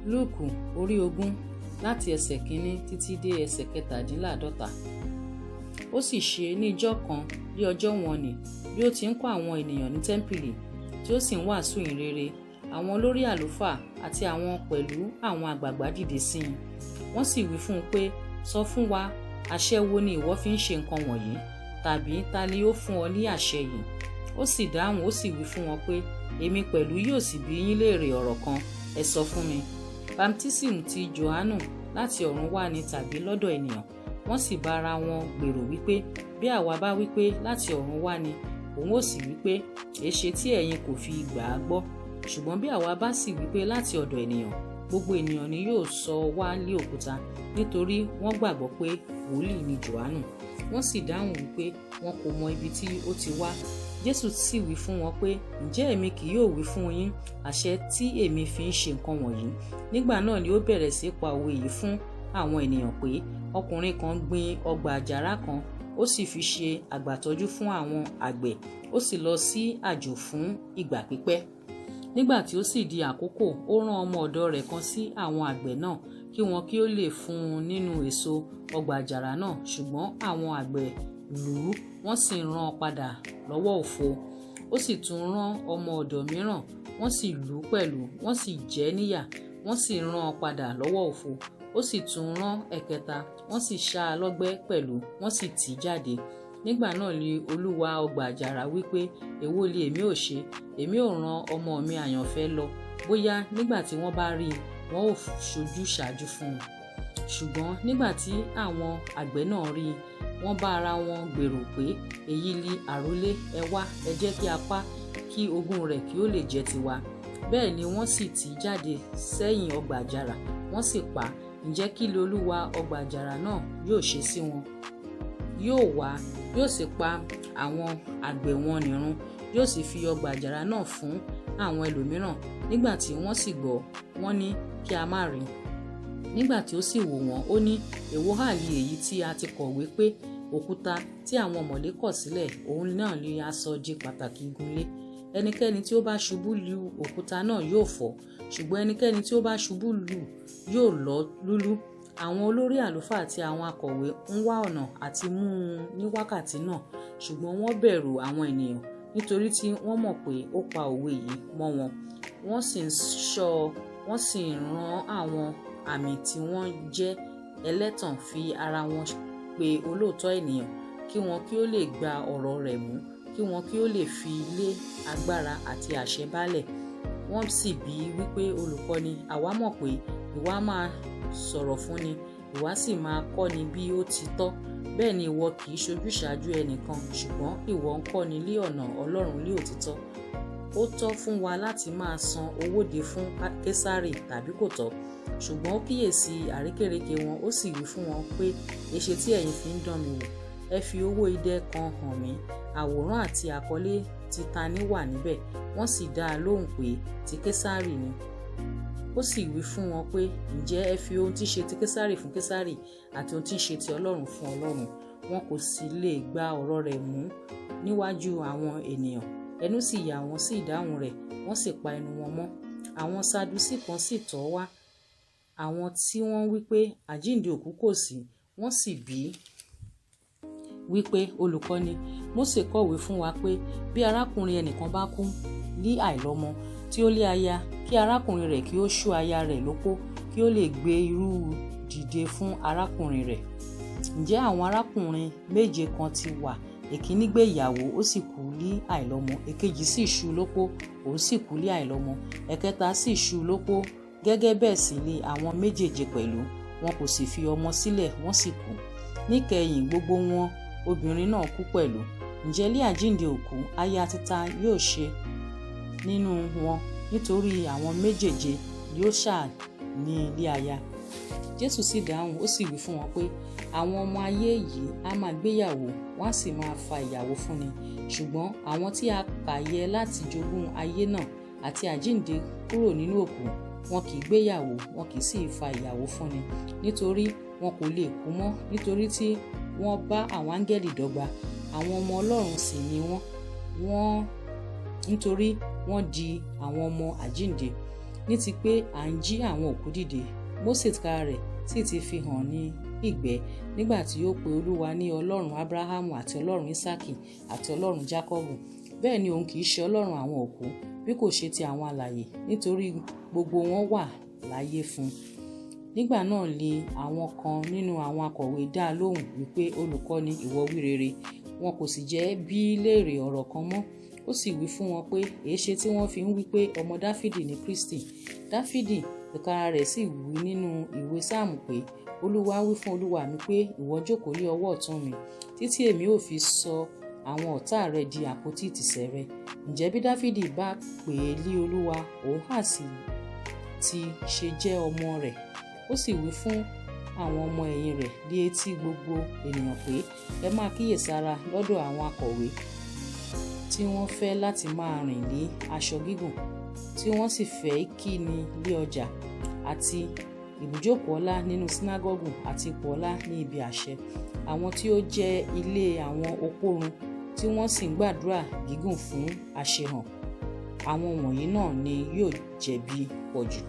Lúùkù orí 20 láti ẹsẹ̀ 1 títí dé ẹsẹ̀ 47. Ó sì ṣe ní ijọ́ kan ní ọjọ́ wọ̀n-ọn-nì, bí ó ti ń kọ́ àwọn ènìyàn ní tẹ́ḿpìlì, tí ó sì ń wàásù ìhìnrere, àwọn olórí àlùfáà àti àwọn pẹ̀lú àwọn àgbàgbà dìde sí i. Wọ́n sì wí fún un pé, Sọ fún wa, àṣẹ wo ni ìwọ fi ń ṣe nǹkan wọ̀nyí? Tàbí ta ni ó fún ọ ní àṣẹ yìí? Ó sì dáhùn, ó sì wí fún wọn pé, Èmi pẹ̀lú yóò sì bi yín léèrè ọ̀rọ̀ kan, ẹ sọ fún mi. Baptism ti Jòhánù láti ọ̀run wá ni tàbí lọ́dọ̀ ènìyàn? Wọ́n sì bá ara wọn gbèrò wípé, bí àwa bá wípé láti ọ̀run wá ni, òun ó sì wípé, èéṣe tí ẹ̀yin kò fi gbà á gbọ́? Ṣùgbọ́n bí àwa bá sì wípé láti ọ̀dọ̀ ènìyàn, gbogbo ènìyàn ni yóò sọ wá lé òkúta, nítorí wọ́n gbàgbọ́ pé wòlíì ni Jòhánù. Wọ́n sì dáhùn wípé wọn kò mọ ibi tí ó ti wá. Jésù sì wí fún wọn pé, ǹjẹ́ èmi kì yóò wí fún yín àṣẹ tí èmi fi ń ṣe nǹkan wọ̀nyí? Nígbà náà ni ó bẹ̀rẹ̀ sí pa òwe yìí fún àwọn ènìyàn pé, ọkùnrin kan gbin ọgbà àjàrà kan, ó sì fi ṣe àgbàtọ́jú fún àwọn àgbẹ̀, ó sì lọ sí àjò fún ìgbà pípẹ́. Nígbà tí ó sì di àkókò, ó rán ọmọ ọ̀dọ̀ rẹ̀ kan sí àwọn àgbẹ̀ náà, kí wọn kí ó lè fún un nínú èso ọgbà àjàrà náà, ṣùgbọ́n àwọn àgbẹ̀ lù ú, wọ́n sì rán an padà lọ́wọ́ òfo. Ó sì tún rán ọmọ ọ̀dọ̀ mìíràn, wọ́n sì lù ú pẹ̀lú, wọ́n sì jẹ ẹ́ níyà, wọ́n sì rán an padà lọ́wọ́ òfo. Ó sì tún rán ẹ̀kẹta, wọ́n sì ṣá a lọ́gbẹ́ pẹ̀lú, wọ́n sì tì í jáde. Nígbà náà ni olúwa ọgbà àjàrà wí pé, èwo li èmi ò ṣe? Èmi ò rán ọmọ mi àyànfẹ́ lọ, bóyá nígbà tí wọ́n bá rí i, wọn ó ṣojú ṣáájú fún un. Ṣùgbọ́n nígbà tí àwọn àgbẹ̀ náà rí i, wọ́n bá ara wọn gbèrò pé, èyí li àrólé, ẹ wá, ẹ jẹ́ kí a pa, kí ogún rẹ̀ kí ó lè jẹ́ tiwa. Bẹ́ẹ̀ ni wọ́n sì tì í jáde sẹ́yìn ọgbà àjàrà, wọ́n sì pa á. Ǹjẹ́ kí li olúwa ọgbà àjàrà náà yóò ṣe sí wọn? Yóò wá, yóò sì pa àwọn àgbẹ̀ wọn nìrun, yóò sì fi ọgbà àjàrà náà fún àwọn ẹlòmíràn. Nígbà tí wọ́n sì gbọ́, wọ́n ní kí a má rí. Nígbà tí ó sì wò wọ́n, ó ní, èwo ha li èyí tí a ti kọ̀wé pé òkúta tí àwọn ọ̀mọ̀lé kọ̀ sílẹ̀, òun náà ni a sọ di pàtàkì igunlé. Ẹnikẹ́ni tí ó bá ṣubú lu òkúta náà yóò fọ́, ṣùgbọ́n ẹnikẹ́ni tí ó bá ṣubú lù yóò lọ́ lúlú. Àwọn olórí àlùfáà àti àwọn akọ̀wé ń wá ọ̀nà àti mú un ní wákàtí náà, ṣùgbọ́n wọ́n bẹ̀rù àwọn ènìyàn, nítorí tí wọ́n mọ̀ pé ó pa òwe yìí mọ́ wọn. Wọ́n sì ń ṣọ́, wọ́n sì ń rán àwọn àmì tí wọ́n jẹ́ ẹlẹ́tàn fi ara wọn pe olóòótọ́ ènìyàn, kí wọn kí ó lè gba ọ̀rọ̀ rẹ̀ mú, kí wọn kí ó lè fi lé agbára àti àṣẹ balẹ̀. Wọ́n sì bí wípé, olùkọ́ni, àwa mọ̀ pé ìwọ a máa sọ̀rọ̀ fúnni, ìwọ sì máa kọ́ni bí ó ti tọ́. Bẹ́ẹ̀ ni ìwọ kì í ṣojúṣàájú ẹnìkan, ṣùgbọ́n ìwọ ń kọ́ni lé ọ̀nà Ọlọ́run lé òtítọ́. Ó tọ́ fún wa láti máa san owóde fún Késárì tàbí kò tọ́? Ṣùgbọ́n ó kíyèsí àrékérekè wọn, ó sì wí fún wọn pé, èéṣe tí ẹ̀yin fi ń dán mi wò? Ẹ fi owó idẹ kan hàn mí, àwòrán àti àkọlé ti ta ni wà níbẹ̀. Wọ́n sì dá a lóhùn pé, ti Késárì ni. Ó sì wí fún wọn pé, ǹjẹ́ ẹ fi ohun tí ń ṣe ti Késárì fún Késárì àti ohun tí ń ṣe ti Ọlọ́run fún Ọlọ́run. Wọn kò sì lè gba ọ̀rọ̀ rẹ̀ mú níwájú àwọn ènìyàn. Ẹnu sì yà wọ́n sí ìdáhùn rẹ̀, wọ́n sì pa ẹnu wọn mọ́. Àwọn Sadusí kan sì tọ̀ wá, àwọn tí wọ́n wí pé àjíǹde òkú kò sí, wọ́n sì bí wípé, olùkọ́ni, Mósè kọ̀wé fún wa pé bí arákùnrin ẹnìkan bá kú ní àìlọ́mọ tí ó lé aya, kí arákùnrin rẹ̀ kí ó ṣú aya rẹ̀ lópó, kí ó lè gbé irú dìde fún arákùnrin rẹ̀. Ǹjẹ́ àwọn arákùnrin méje kan ti wà, èkíní gbé ìyàwó, ó sì kú ní àìlọ́mọ, èkejì sì ṣú lópó, òun sì kú ní àìlọ́mọ, ẹ̀kẹta sì ṣú lópó, gẹ́gẹ́ bẹ́ẹ̀ sì ni àwọn méjèèje pẹ̀lú, wọn kò sì fi ọmọ sílẹ̀, wọ́n sì kú. Níkẹyìn gbogbo wọn, obìnrin náà kú pẹ̀lú. Ǹjẹ́ lé àjíǹde òkú, aya títa yóò ṣe nínú wọn, nítorí àwọn méjèèje yóò ṣà ní ilé aya. Jésù sì dáhùn, ó sì wí fún wọn pé, àwọn ọmọ ayé yìí á máa gbéyàwó, wọ́n á sì máa fa ìyàwó fúnni. Ṣùgbọ́n àwọn tí a kà yẹ láti jogún ayé náà àti àjíǹde kúrò nínú òkú, wọn kì í gbéyàwó, wọn kì í sì fa ìyàwó fúnni, nítorí wọn kò lè kú mọ́, nítorí tí wọ́n bá àwọn áńgẹ́lì dọ́gba. Àwọn ọmọ Ọlọ́run sì ni wọ́n, nítorí wọ́n di àwọn ọmọ àjíǹde. Ní ti pé à ń jí àwọn òkú dìde, Mósè tìkára rẹ̀ sì ti fi hàn ní ìgbẹ́ nígbà tí ó pe Olúwa ní Ọlọ́run Ábúráhámù àti Ọlọ́run Ísákì àti Ọlọ́run Jákọ́bù. Bẹ́ẹ̀ ni òun kì í ṣe Ọlọ́run àwọn òkú, bí kò ṣe ti àwọn alààyè, nítorí gbogbo wọn wà láyé fún un. Nígbà náà ni àwọn kan nínú àwọn akọ̀wé dá a lóhùn wípé, "Olùkọ́ni, ìwọ wí rere." Wọn kò sì jẹ́ bi í léèrè ọ̀rọ̀ kan mọ́. Ó sì wí fún wọn pé, "Èéṣe tí wọ́n fi ń wí pé ọmọ Dáfídì ni Kristi? Dáfídì tìkára rẹ̀ sì wí nínú ìwé Sáàmù pé, 'Olúwa wí fún Olúwa mi pé, ìwọ jókòó lé ọwọ́ ọ̀tún mi, títí èmi ò fi sọ àwọn ọ̀tá rẹ di àpótí ìtìsẹ̀ rẹ.' Ǹjẹ́ bí Dáfídì bá pè é lí Olúwa, òun hà sì ti ṣe jẹ́ ọmọ rẹ̀?" Ó sì wí fún àwọn ọmọ ẹ̀yìn rẹ̀ lé etí gbogbo ènìyàn pé, "Ẹ máa kíyèsára lọ́dọ̀ àwọn akọ̀wé tí wọ́n fẹ́ láti máa rìn ní aṣọ gígùn, tí wọ́n sì fẹ́ kíni lé ọjà, àti ibùjókòó ọlá nínú sínágọ́gù, àti ipò ọlá ní ibi àsè, àwọn tí ó jẹ́ ilé àwọn opó run, tí wọ́n sì ń gbàdúrà gígùn fún àṣehàn. Àwọn wọ̀nyí náà ni yóò jẹ̀bi pọ̀ jù."